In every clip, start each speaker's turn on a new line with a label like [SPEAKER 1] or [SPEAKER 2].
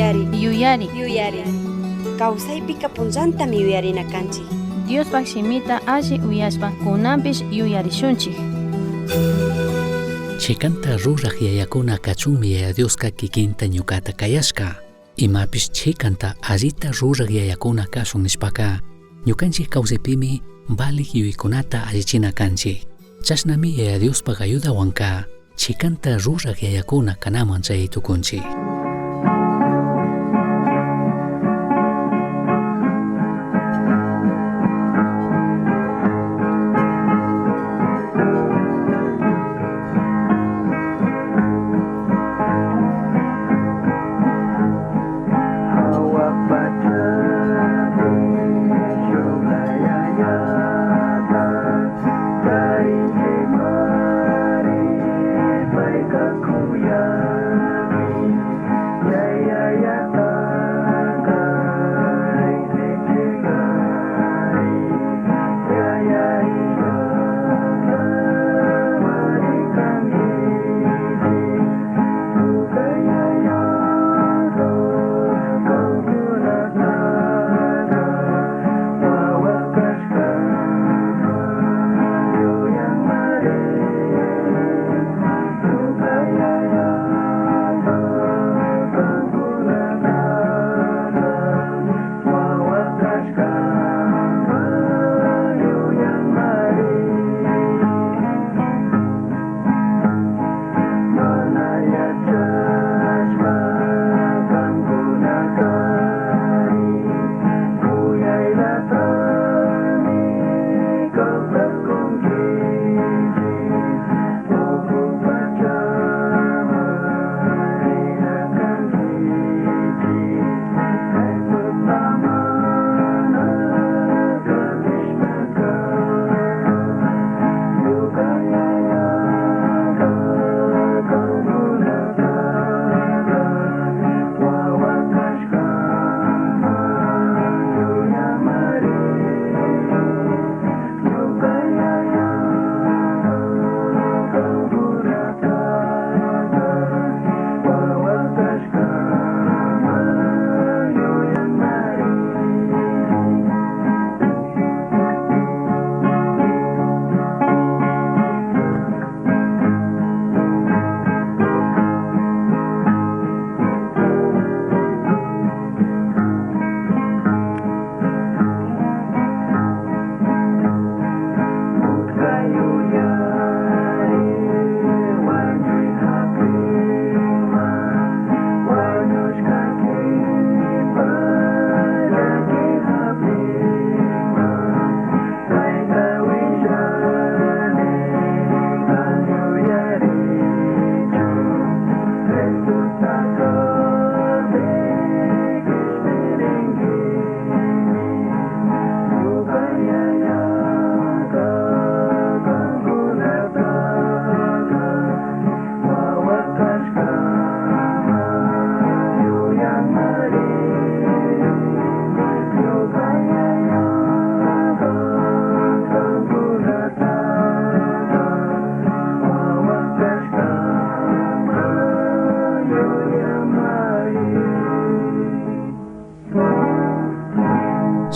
[SPEAKER 1] Yuyari.
[SPEAKER 2] Yuyari.
[SPEAKER 1] Yuyari. Kawsaypika punllantami yuyarina kanchik.
[SPEAKER 2] Diospaj shimita alli uyashpa kunanpish yuyarishunchik.
[SPEAKER 3] Chikanta ruraj yayakuna kachunmi Yaya Dioska kikinta ñukata kayashka. Imapish chikanta allita ruraj yayakuna kashun nishpaka, ñukanchik kawsaypimi valik yuyaykunata allichina kanchik. Chashnami Yaya Diospaj ayudawanka chikanta ruraj yayakuna kanaman chay tukunchik.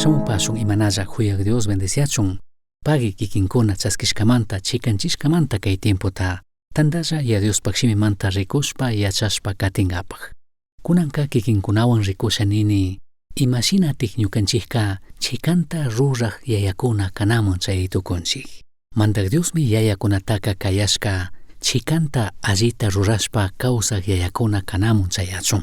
[SPEAKER 3] Shamupasun imanalla huyaq Dios bendeciachun. Pagui kikinkuna chaskishkamanta chikanchishkamanta kay tiempota. Tandalla ya Diospaj shimimanta rikushpa yachashpa katingapaj. Kunanka kikinkunawan rikusha nini imashinatik ñukanchikka chikanta ruraj yayakuna kanaman chay tukunchik. Mandak Diosmi yayakunataka kayashka chikanta allita rurashpa kawsaj yayakuna kanamun chayachun.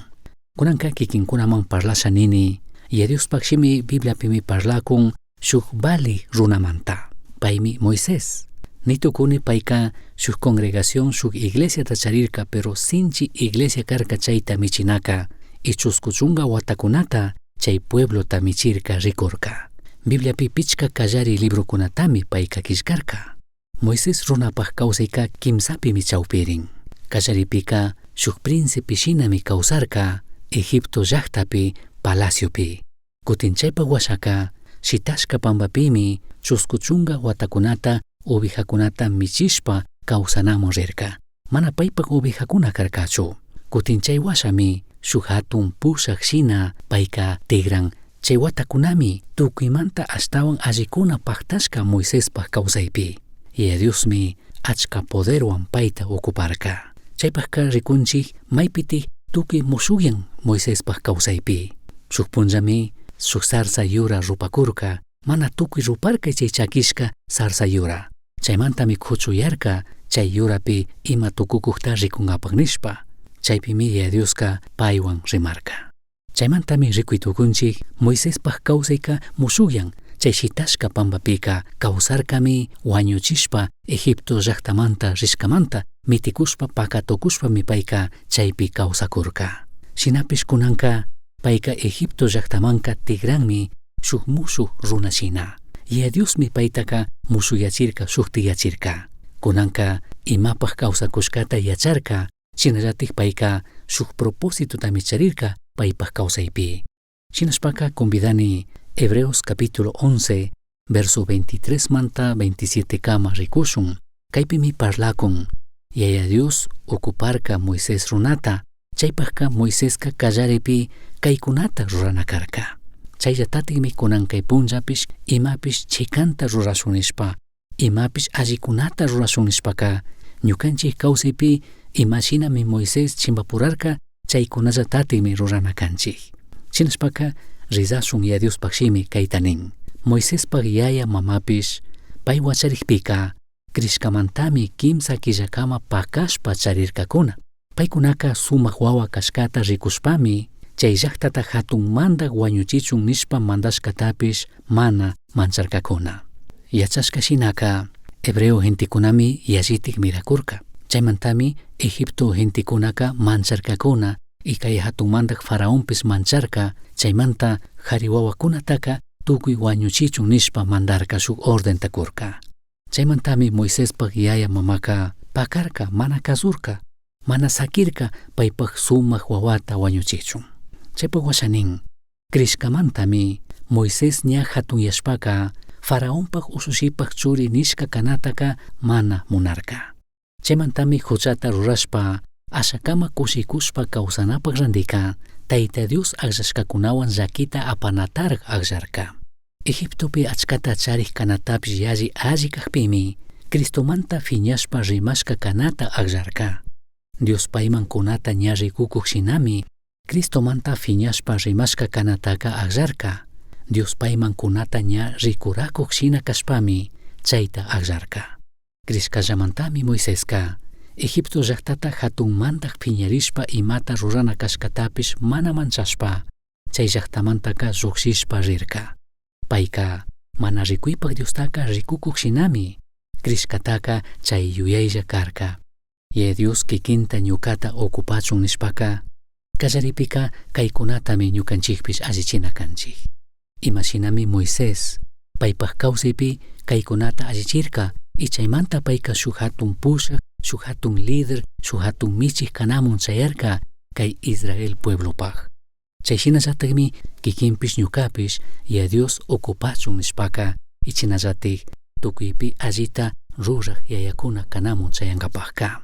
[SPEAKER 3] Kunanka kikinkunaman parlasha nini ya Diospaj shimi Bibliapimi parlakun shuk vali runamanta. Paymi Moisés. Nitukuni payka shuk congregación shuk iglesiata charirka pero sinchi iglesia karka chayta michinaka y chusku chunka watakunata chay pueblota michirka rikurka. Bibliapi pichka kallari librokunatami payka killkarka. Moisés runapaj kawsayka kimsapimi chawpirin. Kallaripika shuk príncipe shinami kawsarka Egipto llaktapi palaciopi. Kutin chaypa washaka shitashka pampapimi chusku chunka watakunata ovejakunata michishpa kawsanamun rirka. Mana paypak ovejakuna karkachu. Kutin chay washami Shuk hatun pushak shina payka tigran. Chay watakunami tukuymanta ashtawan allikuna paktashka Moisespaj kawsaypi. Yaya Diosmi achka poderwan payta ocuparka. Chaypajka rikunchik maypitik tukuy mushukyan Moisespaj kawsaypi. Shuk punllami shuk zarza yura rupakurka, mana tukuy ruparka chay chakishka zarza yura. Chaymantami kuchuyarka chay yurapi ima tukukukta rikunkapak nishpa. Chaypimi Yaya Dioska paywan rimarka. Chaymantami rikuy tukunchik Moisespaj kawsayka mushukyan chay shitashka pampapika kawsarkami wañuchishpa Egipto llaktamanta rishkamanta mitikushpa pakatukushpami payka chaypi kawsakurka. Shinapish kunanka payka Egipto llaktamanka tigranmi shuk mushuk runa shina. Yaya Diosmi paytaka mushuyachirka shuktiyachirka. Kunanka imapaj kawsakushkata yacharka, shinallatik payka shuk propósitotami charirka paypaj kawsaypi. Shinashpaka convidani Hebreos capítulo 11, verso 23 manta 27 kama rikushun. Kaypimi parlakun. Yaya Dios ocuparka Moisés runata, chaypajka Moiseska kallaripi kaykunata rurana karka. Chayllatatikmi kunan kay punllapish imapish chikanta rurashun nishpa, imapish allikunata rurashun nishpaka, ñukanchik kawsaypi imashinami Moisés chimpapurarka chaykunallatatikmi rurana kanchik. Shinashpaka rizashun Yaya Diospaj shimi kayta nin. Moisespaj yaya mamapish pay wacharikpika crishkamantami kimsa killakama pakashpa charirkakuna. Paykunaka sumak wawa kashkata rikushpami chay llaktata hatun mandak wañuchichun nishpa mandashkatapish mana mancharkakuna. Yachashka shinaka hebreo gentekunami yallitik mirakurka. Chaymantami Egipto gentekunaka mancharkakuna y kay hatun mandak faraonpis mancharka chaymanta jari wawakunataka tukuy wañuchichun nishpa mandarka shuk ordenta kurka. Chaymantami Moisespaj yaya mamaka pakarka mana kasurka, mana sakirka paypaj sumak wawata wañuchichun. Chaypaj washanin, crishkamantami Moisés ña hatunyashpaka faraonpaj ushushipaj churi nishka kanataka mana munarka. Chaymantami huchata rurashpa ashakama kushikushpa kawsanapaj randika Tayta Dios akllashkakunawan llakita apanataraj akllarka. Egiptopi achkata charik kanatapish yalli alli kakpimi Cristomanta fiñashpa rimashka kanata akllarka. Dios payman kunata ña rikukuk shinami Cristomanta fiñashpa rimashka kanataka akllarka. Dios payman kunata ña rikurakuk shina kashpami chayta akllarka. Crishkallamantami Moiseska Egipto llaktata hatun mandak piñarishpa imata rurana kashkatapish mana manchashpa chay llaktamantaka llukshishpa rirka. Payka mana rikuypak Diostaka rikukuk shinami crishkataka chay yuyaylla karka. Yaya Dios kikinta ñukata ocupachun nishpaka kallaripika kaykunatami ñukanchikpish allichina kanchik. Imashinami Moisés paypaj kawsaypi kaykunata allichirka y chaymanta payka shuk hatun pushak, shuk hatun líder, shuk hatun michik kanamun chayarka kay Israel pueblopaj. Chay shinallatakmi kikinpish ñukapish Yaya Dios ocupachun nishpaka ichinallatik tukuypi allita ruraj yayakuna kanamun chayankapajka.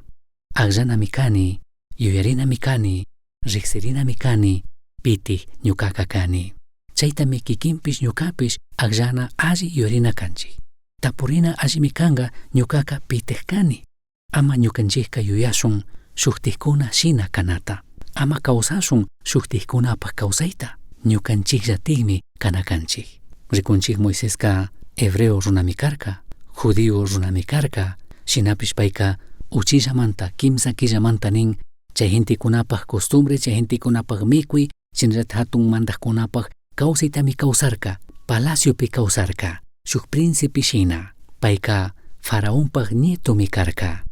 [SPEAKER 3] Akllanami kani, yuyarinami kani, riksirinami kani, pitik ñukaka kani. Chaytami kikinpish ñukapish akllana alli yuyarina kanchik. Tapurina allimi kanka ñukaka pitik kani. Ama ñukanchikka yuyashun shuktikkuna shina kanata. Ama kawsashun shuktikkunapaj kawsayta. Ñukanchikllatikmi kana kanchik. Rikunchik Moiseska hebreo runami karka, judío runami karka, shinapish payka uchillamanta, kimsa killamanta nin chay gentekunapaj costumbre, chay gentekunapaj mikuy, shinallatak hatun mandakkunapaj kawsaytami kawsarka, palaciopi kawsarka, shuk príncipe shina, payka faraonpaj nietomi karka.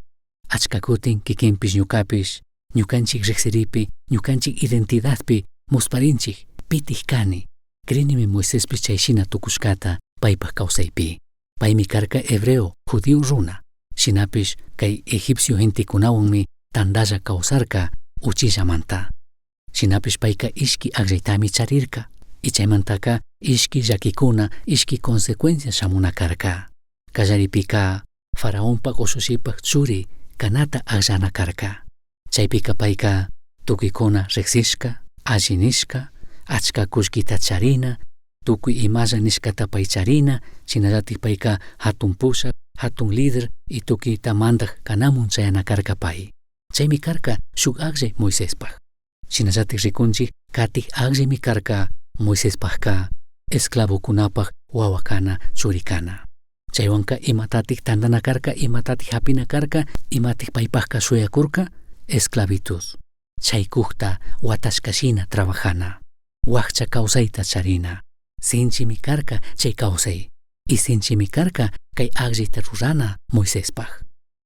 [SPEAKER 3] Achka kutin kikinpish ñukapish, ñukanchik riksiripi, ñukanchik identidadpi musparinchik, pitik kani. Crinimi Moisespish chay shina tukushkata paypaj kawsaypi. Paymi karka hebreo, judío runa. Shinapish kay egipcio gentekunawanmi tandalla kawsarka uchillamanta. Shinapish payka ishki akllaytami charirka. Y chaymantaka ishki llakikuna, ishki consecuencia shamuna karka. Kallaripika faraonpaj ushushipaj churi kanata akllana karka. Chaypika payka Tucuicuna rijsishca, alli nishca, achca cullquita charina, tucui imalla nishcata pai charina, shinallatik paica jatun pushak, jatun líder y tucuita mandaj canamun chayana carca pai. Chaymi carca shuk akllay Moisespaj. Shinallatik rikunchik katik akllaymi carca Moisespajka esclavocunapaj wawa kana, churi kana. Chaywanka imatatik tandana karka, imatatik hapina karka, imatik paypajka shuyakurka, esclavitud. Chaykukta watashka shina trabajana, wakcha kawsayta charina. Sinchimi karka chay kawsay, y sinchimi karka kay akllayta rurana Moisespaj.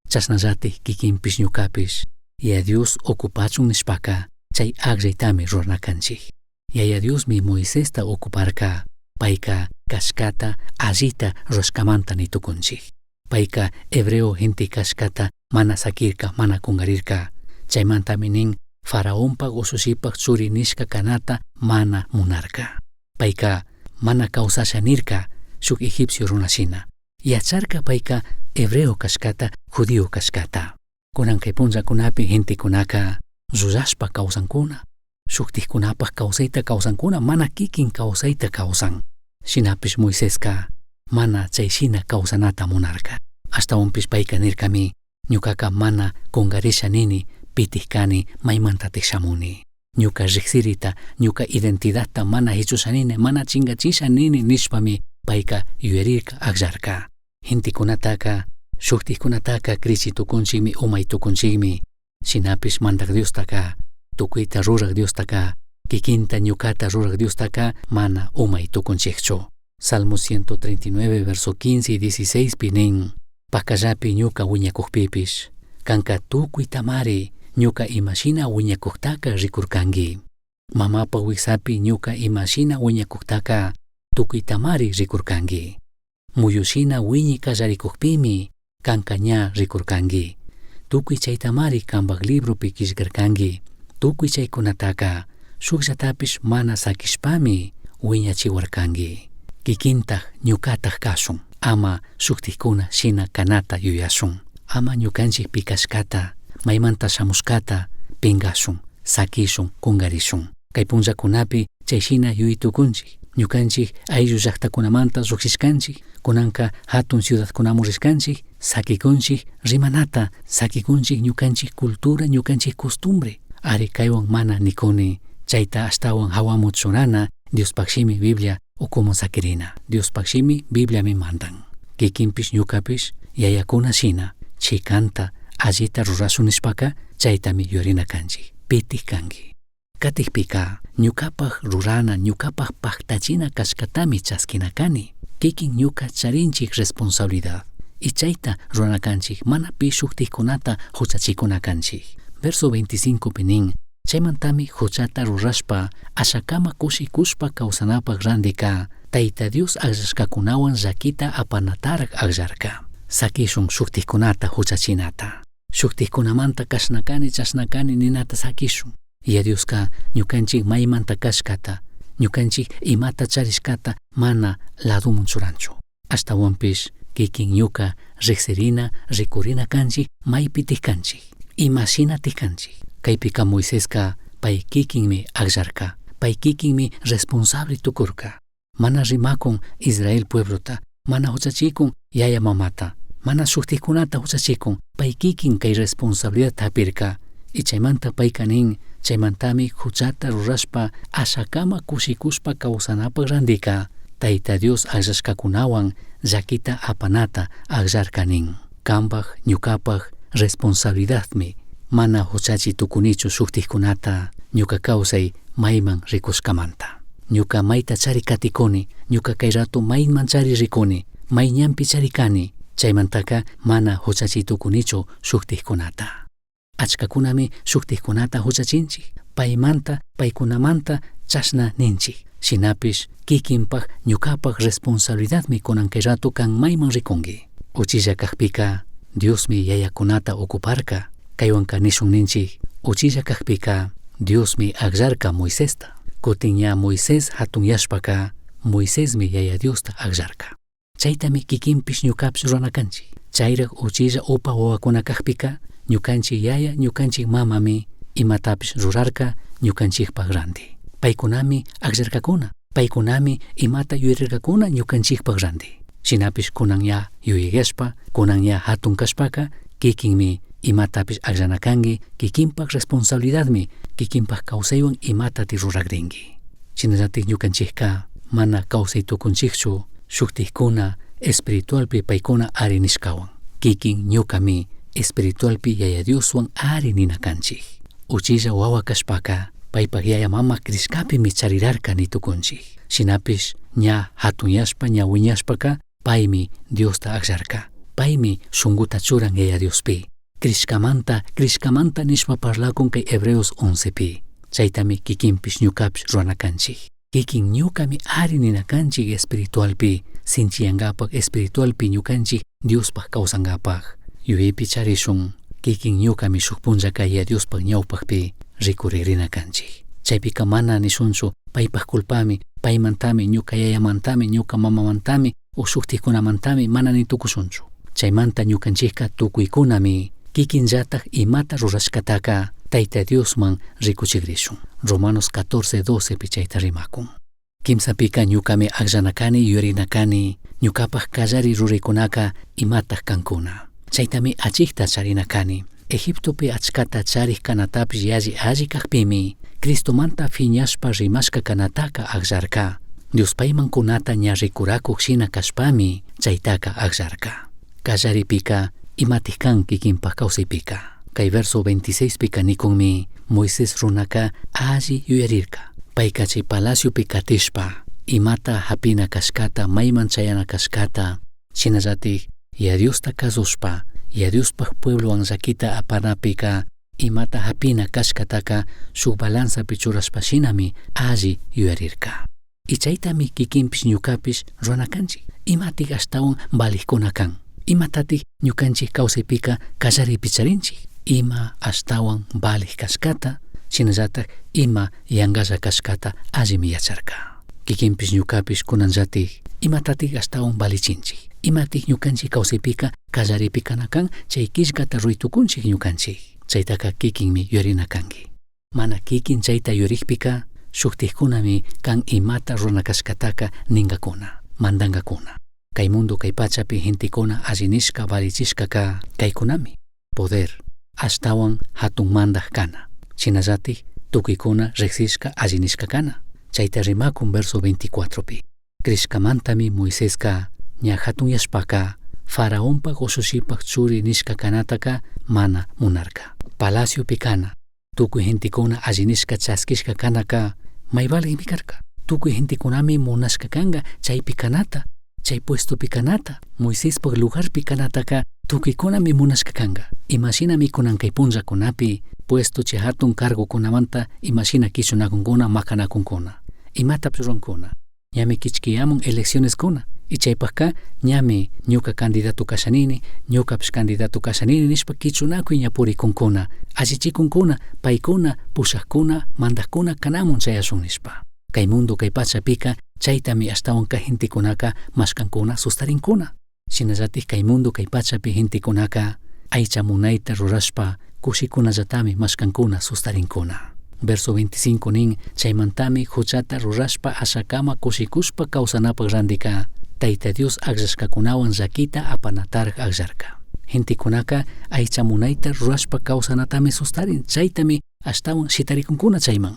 [SPEAKER 3] Chashnallatik kikinpish ñukapish, Yaya Dios ocupachun nishpaka chay akllaytami rurana kanchik. Yaya Diosmi Moisesta ocuparka, payka kashkata allita rurashkamanta nitukunchik. Payka hebreo gente kashkata mana sakirka, mana kungarirka. Chaymantami nin Faraonpak ushushipak churi nishka kanata mana munarka. Payka mana kawsasha nirka shuk egipcio runa shina. Yacharka payka hebreo kashkata, judío kashkata. Kunan kay punllakunapi gentekunaka llullashpa kawsankuna, shuktikkunapak kawsayta kawsankuna, mana kikin kawsayta kawsan. Shinapish Moiseska mana chay shina kawsanata munarka. Ashtawanpish payka nirkami, ñukaka mana kungarisha nini, pitik kani, maymantatik shamuni. Ñuka riksirita, ñuka identidadta mana hichusha nini, mana chingachisha nini nishpami payka yuyarirka, akllarka. Gentekunataka, shuktikkunataka krichi tukunchikmi, umay tukunchikmi. Shinapish mandak Diostaka, tukuyta rurak Diostaka, kikinta ñukata rurak Diostaka mana umay tukunchikchu. Salmo 139, verso 15 y 16 pi nin, pakallapi ñuka wiñakukpipish, kanka tukuytamari ñuka imashina wiñakuktaka rikurkanki. Mamapa wiksapi ñuka imashina wiñakuktaka tukuytamari rikurkanki. Muyushina wiñi kallarikukpimi kanka ña rikurkanki. Tukuy chaytamari kanpak libropi killkarkanki. Tukuy chaykunataka shukllatapish mana sakishpami wiñachiwarkanki. Kikintaj ñukataj kashun, ama shuktikkuna shina kanata yuyashun. Ama ñukanchik pikashkata, maymanta shamushkata pinkashun, sakishun, kungarishun. Kay punllakunapi chay shina yuyi tukunchik. Ñukanchik ayllu llaktakunamanta llukshishkanchik, kunanka hatun ciudadkunaman rishkanchik, sakikunchik rimanata, sakikunchik ñukanchik cultura, ñukanchik costumbre. Ari kaywan mana nikuni, chayta ashtawan hawamu churana, Diospaj shimi Biblia ukumun sakirina. Diospaj shimi Bibliami mandan. Kikinpish ñukapish yayakuna shina, chikanta allita rurashun nishpaka, chaytami yuyarina kanchik. Pitik kanki. Katikpika, ñukapaj rurana, ñukapaj paktachina kashkatami chaskina kani. Kikin ñuka charinchik responsabilidad. Y chayta rurana kanchik, mana pi shuktikkunata huchachikuna kanchik. Verso 25 pinin, chaymantami huchata rurashpa, ashakama kushikushpa kawsanapak randika, Tayta Dios akllashkakunawan llakita apanatarak akllarka. Sakishun shuktikkunata huchachinata. Shuktikkunamanta kashna kani, chashna kani ninata sakishun. Yaya Dioska ñukanchik maymanta kashkata, ñukanchik imata charishkata mana ladumun churanchu. Ashtawanpish kikin ñuka riksirina, rikurina kanchik, maypitik kanchik, imashinatik kanchik. Kaypika Moiseska pay kikinmi akllarka, pay kikinmi responsable tukurka. Mana rimakun Israel pueblota, mana huchachikun yaya mamata, mana shuktikkunata huchachikun, pay kikin kay responsabilidad hapirka. Y chaymanta payka nin, chaymantami huchata rurashpa ashakama kushikushpa kawsanapak randika, Tayta Dios akllashkakunawan llakita apanata akllarka nin. Kanpak ñukapak responsabilidadmi, mana huchachi tukunichu shuktikkunata ñuka kawsay mayman rikushkamanta. Ñuka mayta chari katikuni, ñuka kay rato mayman chari rikuni, may ñanpi chari kani, chaymantaka mana huchachi tukunichu shuktikkunata. Achkakunami shuktikkunata huchachinchik, paymanta, paykunamanta chashna ninchik. Shinapish kikinpak ñukapak responsabilidadmi kunan kay rato kan mayman rikunki. Uchilla kakpika Diosmi yayakunata ocuparka, kaywanka nishun ninchik, uchilla kakpika Diosmi akllarka Moisesta. Kutin ña Moisés hatunyashpaka Moisesmi yaya Diosta akllarka. Chaytami kikinpish ñukapish rurana kanchik. Chayrak uchilla upa wawakuna kakpika ñukanchik yaya, ñukanchik mamami Imatapish rurarca ñucanchijpaj randi. Paicunami agllarcacuna, paicunami imata yuyarircacuna ñucanchijpaj randi. Shinapish cunan ña yuyayashpa, cunan ña jatun cashpaca, kikinmi imatapish agllana cangui, kikinpaj responsabilidadmi, kikinpaj causaihuan imatati ruragringui. Shinallatik ñucanchijca mana causai tucunchijchu shujtijcuna espiritualpi paicuna ari nishcahuan. Kikin ñucami espiritualpi Yaya Dioshuan ari nina canchij. Uchilla wawa cashpaca paipaj yaya mama crishcapimi charirarca ni tucunchij. Shinapish ña jatunyashpa ña wiñashpaca paimi Diosta agllarca. Paimi shunguta churan Yaya Diospi. Crishcamanta, crishcamanta nishpa parlacun kay Hebreos 11pi. Chaytami kikinpish ñucapish rurana canchij. Kikin ñucami ari nina canchij espiritualpi, sinchiyangapak espiritualpi ñucanchij Diospaj causangapak. Yuyaypi charishun, kikin ñucami shuk punllaka Yaya Diospaj ñawpajpi ricurigrina canchij. Chaypika mana nishunchu paypaj culpami, paymantami, ñuca yayamantami, ñuca mamamantami, o shujtijkunamantami mana ni tukushunchu. Chaymanta ñucanchijka tukuykunami kikinllataj imata rurashkataka Tayta Diosman rikuchigrishun. Romanos 14:12 pi chayta rimakun. Kimsapika ñucami agllana kani, yuyarina kani, ñucapaj kallari ruraykunaka imataj kankuna. Chaytami achikta charina kani. Egiptopi achkata charij kanatapish yalli alli kajpimi, Cristomanta fiñashpa rimashka kanataka agllarka. Dios payman kunata ña rikurakuj shina kashpami chaytaka agllarka. Kallaripika imatij kan kikinpaj kawsaypika. Kay verso 26 pika nikunmi Moisés runaka alli yuyarirka. Payka chay palaciopi katishpa imata hapina kashkata, mayman chayana kashkata, shinallatik Yaya Diosta kasushpa, Yaya Diospaj pueblowan llakita apanapika imata hapina kashkataka shuk balanzapi churashpa shinami alli yuyarirka. Y chaytami kikinpish ñukapish rurana kanchik. Imatik ashtawan valijkuna kan. Imatatik ñukanchik kawsaypika kallaripi charinchik. Ima ashtawan valij kashkata, shinallatak ima yankalla kashkata allimi yacharka. Kikinpish ñukapish kunanllatik imatatik ashtawan valichinchik. Imatik ñukanchik kawsaypika kallaripi kana kan chay killkata ruray tukunchik ñukanchik. Chaytaka kikinmi yuyarina kanki. Mana kikin chayta yuyarikpika shuktikkunami kan imata rurana kashkataka ninkakuna, mandankakuna. Kay mundo kay pachapi gentekuna alli nishka valichishkaka kaykunami. Poder, ashtawan hatun mandak kana. Shinallatik tukuykuna riksishka alli nishka kana. Chayta rimakun verso 24pi. Crishkamantami Moiseska ña hatunyashpaka faraonpak ushushipak churi nishka kanataka mana munarka. Palaciopi kana, tukuy gentekuna alli nishka chaskishka kanaka may valigmi karka. Tukuy gentekunami munashka kanka chaypi kanata, chay puestopi kanata, Moisespak lugarpi kanataka tukuykunami munashka kanka. Imashinami kunan kay punllakunapi puesto chay hatun cargokunamanta imashina kichunakunkuna makanakunkuna. Imatapish rurankuna. Ñami kichkiyamun eleccioneskuna. Y chaypajka ñami ñuka candidato kashanini, ñukapish candidato kashanini nishpa kichunakuy ña purikunkuna, allichikunkuna, paykuna, pushakuna, mandakuna kanamun chayashun nishpa. Kay mundo kay pachapika chaytami ashtawanka gentekunaka mashkankuna sustarinkuna. Shinallatik kay mundo kay pachapi gentekunaka aycha munayta rurashpa kushikunallatami mashkankuna sustarinkuna. Verso 25 nin, chaymantami huchata rurashpa ashakama kushikushpa kawsanapak randika, Tayta Dios akllashkakunawan llakita apanataraj akllarka. Gentekunaka aycha munayta rurashpa kawsanatami sustarin, chaytami ashtawan shitarikunkuna chayman.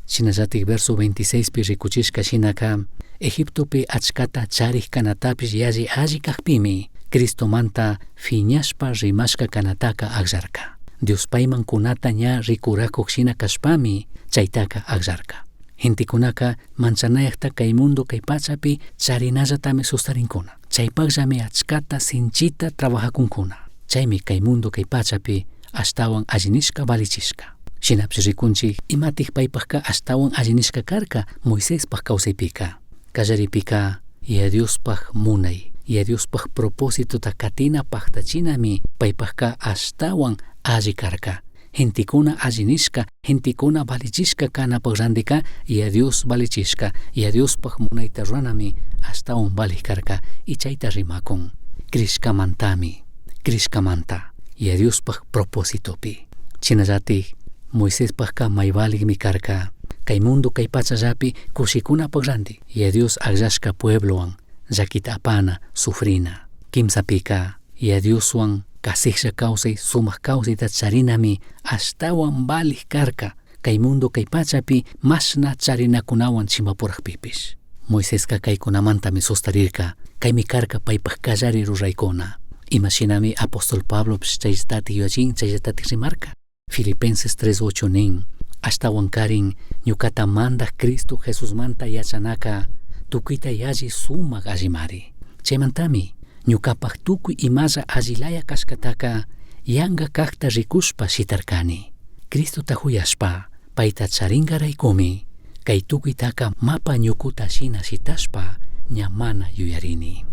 [SPEAKER 3] Shinallatik verso 26 pi rikuchishka shinaka, Egiptopi achkata charij kanatapish yalli alli kakpimi, Cristomanta fiñashpa rimashka kanataka akllarka. Dios payman kunata ña rikurakuj shina kashpami chaytaka akllarka. Gentekunaka manchanayakta kay mundo kay pachapi charinallatami sustarinkuna. Chaypakllami achkata sinchita trabajakunkuna. Chaymi kay mundo kay pachapi ashtawan alli nishka valichishka. Shinapish rikunchik imatik paypajka ashtawan alli nishka karka Moisespaj kawsaypika. Kallaripika Yaya Diospaj munay, Yaya Diospaj propósitota katina paktachinami paypajka ashtawan alli karka. Gentekuna alli nishka, gentekuna valichishka kanapak randika Yaya Dios valichishka, Yaya Diospaj munayta ruranami ashtawan valij karka y chayta rimakun. Crishkamantami, crishkamanta, Yaya Diospaj propósitopi. Shinallatik Moisespajca may valijmi carca. Cai mundo cai pachallapi kushikunapaj ranti. Yaya Dios agllashca pueblohuan llaquita apana, sufrina. Quimsapika, Yaya Dioshuan casijlla causai, sumaj causaita charinami ashtahuan valij carca. Cai mundo cai pachapi mashna charinacunahuan chimbapurajpipish. Moisesca caicunamantami sustarirca. Caimi carca paipaj callari ruraicuna. Ima shinami apóstol Pablopish chayllatatik yuyachin, chayllatatik rimarca. Filipenses 3:8 nin, Ashtahuancarin ñucata Mandaj Cristo Jesusmanta yachanaca tucuita yalli sumaj allimari. Chaimantami ñucapaj tucui imalla allilaya cashcataca yanga cajta ricushpa shitarcani. Cristota juyashpa paita charingaraicumi cai tucuitaca mapa ñucuta shina shitashpa ña mana yuyarini.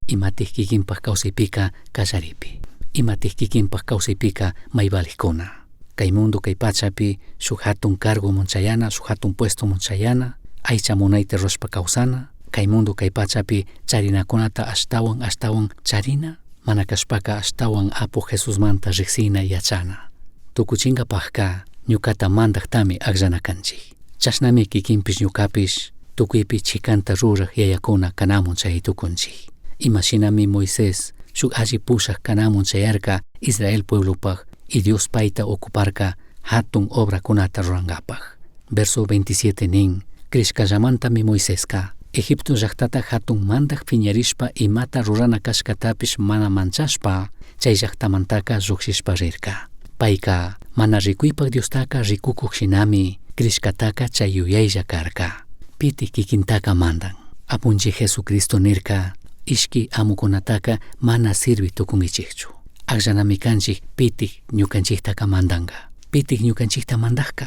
[SPEAKER 3] Imatij kikinpaj kawsaypika kallaripi. Imatij kikinpaj kawsaypika may valijkuna. Kay mundo kay pachapi shuk hatun cargoman chayana, shuk hatun puestoman chayana, aycha munayta rurashpa kawsana, kay mundo kay pachapi charinakunata ashtawan ashtawan charina, mana kashpaka ashtawan Apu Jesusmanta riksina yachana. Tukuchinkapajka ñukata mandajtami akllana kanchik. Chashnami kikinpish ñukapish tukuypi chikanta ruraj yayakuna kanamun chay tukunchik. Ima shinami Moisés shuk alli pushak kanamun chayarka Israel pueblopaj y Dios payta ocuparka hatun obrakunata rurankapaj. Verso 27 nin, Crishkallamantami Moiseska Egipto llajtata hatun mandaj piñarishpa imata rurana kashkatapish mana manchashpa chay llajtamantaka llujshishpa rirka. Payka mana rikuypak Diostaka rikukuj shinami crishkataka chay yuyaylla karka. Piti kikintaka mandan. Apunchik Jesucristo nirka, ishki amukunataka mana sirvi tukunkichikchu. Akllanami kanchik pitik ñukanchiktaka mandanka. Pitik ñukanchikta mandajka.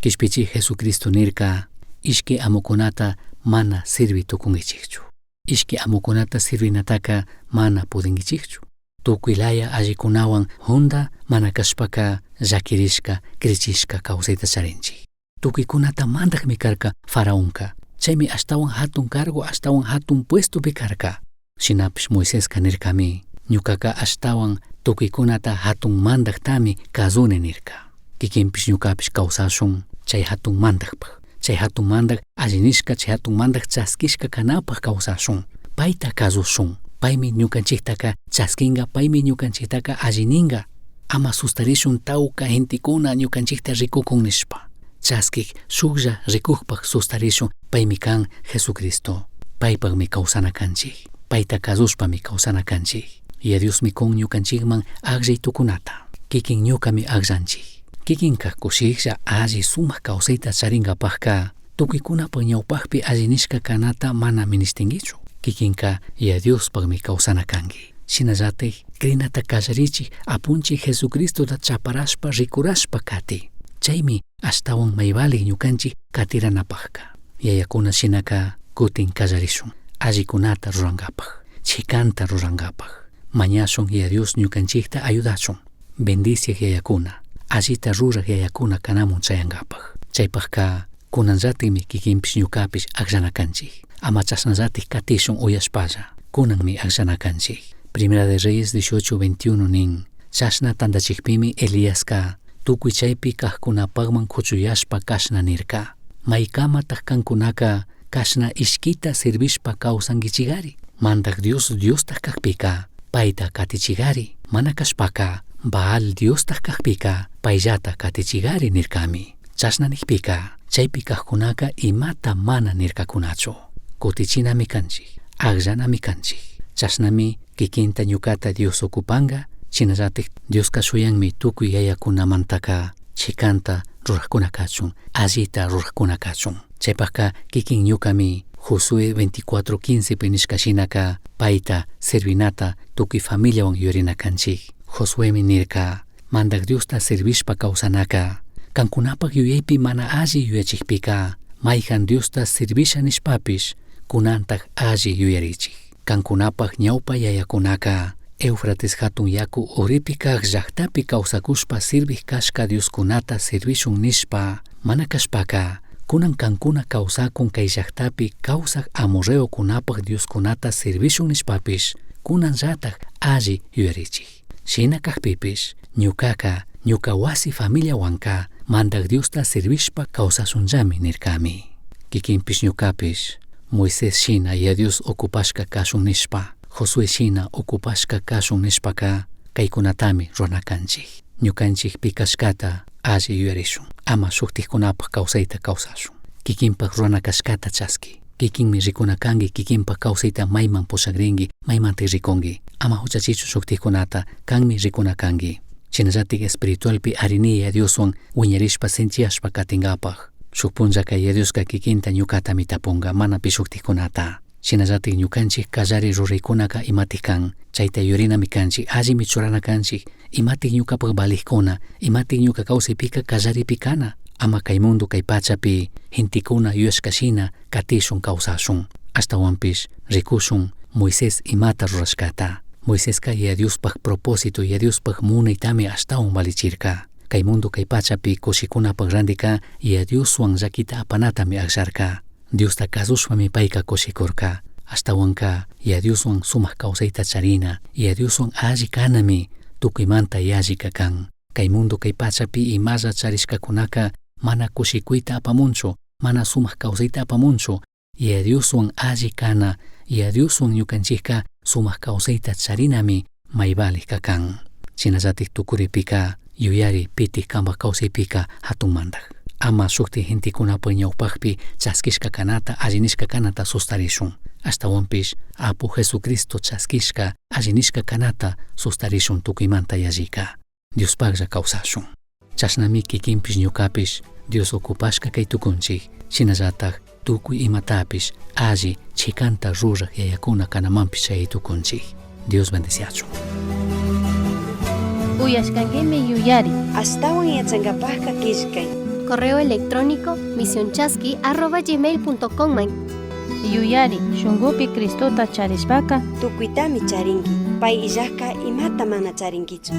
[SPEAKER 3] Kishpichik Jesucristo nirka, ishki amukunata mana sirvi tukunkichikchu. Ishki amukunata sirvinataka mana pudinkichikchu. Tukuy laya allikunawan junda mana kashpaka llakirishka, krichishka kawsayta charinchik. Tukuykunata mandajmi karka faraonka. Chaymi ashtawan hatun cargo, ashtawan hatun puestopi karka. Shinapish Moiseska nirkami, ñukaka ashtawan tukuykunata hatun mandajtami kazuni nirka. Kikinpish ñukapish kawsashun chay hatun mandajpaj. Chay hatun mandaj alli nishka, chay hatun mandaj chaskishka kanapaj kawsashun. Payta kazushun. Paymi ñukanchiktaka chaskinga, paymi ñukanchiktaka alli ninga. Ama sustarishun tawka gentekuna ñukanchikta rikukun nishpa. Chaskik shuklla rikukpaj sustarishun, paymi kan Jesucristo. Paypajmi kawsana kanchik. Payta kazushpami kawsana kanchik. Yaya Diosmi kun ñukanchikman akllay tukunata. Kikin ñukami akllanchik. Kikinka kushiklla alli sumak kawsayta charinkapajka tukuykunapaj ñawpajpi alli nishka kanata mana ministinkichu. Kikinka Yaya Diospajmi kawsana kanki. Shinallatik crinata kallarichik Apunchik Jesucristota chaparashpa rikurashpa kati. Chaymi ashtawan may valik ñukanchik katiranapajka. Yayakuna shinaka kutin kallarishun. Allikunata rurankapaj, chikanta rurankapaj. Mañashun Yaya Dios ñukanchikta ayudachun. Bendiciak yayakuna, allita ruraj yayakuna kanamun chayankapaj. Chaypajka kunanllatikmi kikinpish ñukapish akllana kanchik. Ama chashnallatik katishun uyashpalla. Kunanmi akllana kanchik. Primera de Reyes 18:21 nin, chashna tandachikpimi Eliaska tukuy chaypi kajkunapajman kuchuyashpa kashna nirka. Maykamataj kankunaka kashna ishkita servishpa kawsankichigari. Mandaj Dios Diostaj kajpika payta katichigari. Mana kashpaka Baal Diostaj kajpika payllata katichigari nirkami. Chashna nijpika chaypi kajkunaka imata mana nirkakunachu. Kutichinami kanchik, akllanami kanchik. Chashnami kikinta ñukata Dios ocupanka, shinallatik Dioska shuyanmi tukuy yayakunamantaka chikanta rurajkuna kachun, allita rurajkuna kachun. Chaypajka kikin ñukami Josué 24:15 pi nishka shinaka payta servinata tukuy familiawan yuyarina kanchik. Josuemi nirka, Mandaj Diosta servishpa kawsanaka, kankunapak yuyaypi mana alli yuyachikpika, mayjan Diosta servisha nishpapish, kunantaj alli yuyarichik. Kankunapak ñawpa yayakunaka, Éufrates hatun yaku uripi kaj llaktapi kawsakushpa sirvij kashka Dioskunata servishun nishpa, mana kashpaka, kunan kankuna kawsakun kay llaktapi kawsaj amorreokunapak Dioskunata servishun nishpapish, kunanllataj alli yuyarichik. Shina kajpipish, ñukaka, ñuka wasi familiawanka, Mandaj Diosta servishpa kawsashunllami nirkami. Kikinpish ñukapish Moisés shina Yaya Dios ocupashka kashun nishpa, Josué shina ocupashka kashun nishpaka kaykunatami rurana kanchik. Ñukanchik pi kashkata alli yuyarishun, ama shuktikkunapak kawsayta kawsashun. Kikinpak rurana kashkata chaski. Kikinmi rikuna kanki kikinpak kawsayta mayman pushakrinki, maymantik rikunki. Ama huchachichu shuktikkunata, kanmi rikuna kanki. Shinallatik espiritualpi ari ni Yaya Dioswan wiñarishpa sinchiyashpa katinkapak. Shuk punllaka Yaya Dioska kikinta ñukatami tapunka, mana pi shuktikkunata. Shinallatik ñukanchik kallari ruraykunaka imatik kan, chayta yuyarinami kanchik, allimi churana kanchik, imatik ñukapak valikkuna, imatik ñuka kawsaypika kallaripi kana, ama kay mundo kay pachapi gentekuna yuyashka shina katishun kawsashun. Ashtawanpish rikushun Moisés imata rurashkata. Moiseska Yaya Diospak propósito, Yaya Diospak munaytami ashtawan valichirka. Kay mundo kay pachapi kushikunapak randika Yaya Dioswan llakita apanatami akllarka. Diosta kasushpami payka kushikurka. Ashtawanka Yaya Dioswan sumak kawsayta charina, Yaya Dioswan alli kanami tukuymanta yallika kan. Kay mundo kay pachapi imalla charishkakunaka mana kushikuyta apamunchu, mana sumak kawsayta apamunchu. Yaya Dioswan alli kana, Yaya Dioswan ñukanchikka sumak kawsayta charinami may valijka kan. Shinallatik tukuripika yuyari pitik kanpak kawsaypika hatun mandak. Ama shukti gentekunapak ñawpakpi chaskishka kanata, alli nishka kanata sustarishun. Ashtawanpish Apu Jesucristo chaskishka, alli nishka kanata sustarishun tukuymanta yallika. Diospaklla kawsashun. Chashnami kikinpish ñukapish Dios ocupashka kay tukunchik. Shinallatak tukuy imatapish alli chikanta ruraj yayakuna kanamanpish chay tukunchik. Dios bendeciachun.
[SPEAKER 2] Uyashkankimi yuyari.
[SPEAKER 1] Ashtawan yachankapajka killkay.
[SPEAKER 4] Correo electrónico misionchasqui@gmail.com man.
[SPEAKER 2] Yuyari, shunkupi Cristota charishpaka
[SPEAKER 1] Tukuytami charinki. Pay illajka imata mana charinkichu.